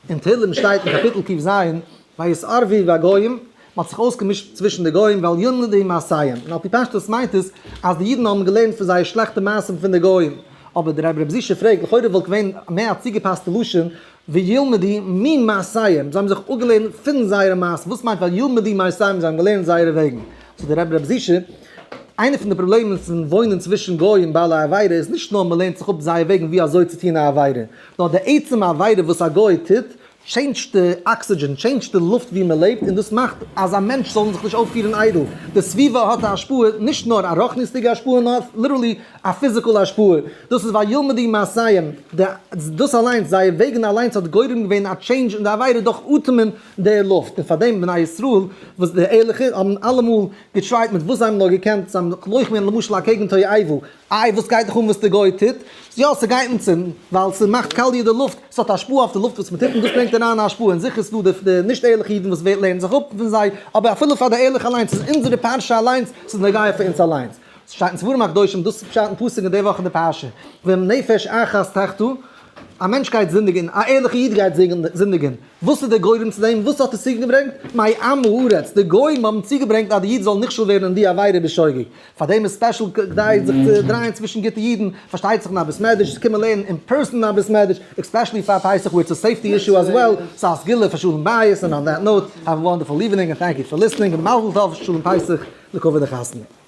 אין תהלים שטייט אין קאפיטל ק"ז, ויתערבו בגוים, מען האט זיך אויסגעמישט צווישן די גוים, ואל ילמדו מעשיהם, און על פי פשטות מיינט עס אז די אידן האבן געלערנט פון זייער שלעכטע מעשים פון די גוים, אבער דער רבי ר' זושא פרעגט, לכאורה וואלט געווען מער א צוגעפאסטע לשון, וילמדו ממעשיהם, זיי האבן זיך אפגעלערנט פון זייערע מעשים, וואס מיינט וילמדו מעשיהם, זיי האבן געלערנט זייערע וועגן? זאגט דער רבי ר' זושא, איינע פון די פראבלעמען פון וואוינען צווישן גוים בעלי עבירה איז נישט נאר מען לערנט זיך אפ זייער וועגן ווי אזוי צו טון א עבירה, נאר די עצם עבירה וואס א גוי טוט, change ט די oxygen, change ט די לופט ווי מען לעבט, און דאס מאכט אז א מענטש זאל זיך נישט אויפפירן איידל. די סביבה האט א השפעה, נישט נאר א רוחניות'דיגע השפעה, נאר literally א physical השפעה. דאס איז וילמדו מעשיהם, דאס אליינס, זייער וועגן אליינס האט גורם געווען א change אין די עבירה דורך אטעמען די לופט. און פארדעם בני ישראל, וואס די ערליכע, האבן אלעמאל גע try ט מיט וואס זיי האבן נאר געקענט, זיי האבן לוחם געווען למשל אקעגן תועבה, איי וואס גייט דיך אן וואס די גוי טוט? יא ס'גייט אונז אן ווייל ס'מאכט קאליע די לופט, ס'האט השפעה אויף די לופט וואס מ'טוט און דאס ברענגט אריין א השפעה און זיכער ס'דא די נישט ערליכע אידן וואס לערנען זיך אפ פון זיי, אבער אפילו פאר די ערליכע אליינס איז אונזערע פרשה אליינס ס'איז נוגע פאר אונז אליינס. ס'שטייט אין ספרים הקדושים דאס איז פשט אין פסוק אין די וואך אין די פרשה ואם נפש אחת תחטא א מענטש גייט זינדיגען, א ערליכע איד גייט זינדיגען, וואס איז דער גורם צו דעם? וואס האט עס צוגעברענגט? מעם הארץ, די גוים האבן צוגעברענגט אז די איד זאל נכשל ווערן אין די עבירה בשוגג. פאר דעם איז special כדאי זיך צו דרייען צווישן גוטע אידן, פארשטייט זיך אין א בית מדרש, צו קומען לערנען אין person אין א בית מדרש, especially פאר פסח where it's a safety issue as well, ס'איז א סגולה פאר שלום בית, און on that note, have a wonderful evening and thank you for listening, און מזל טוב שלום פסח לכבוד די חתונה.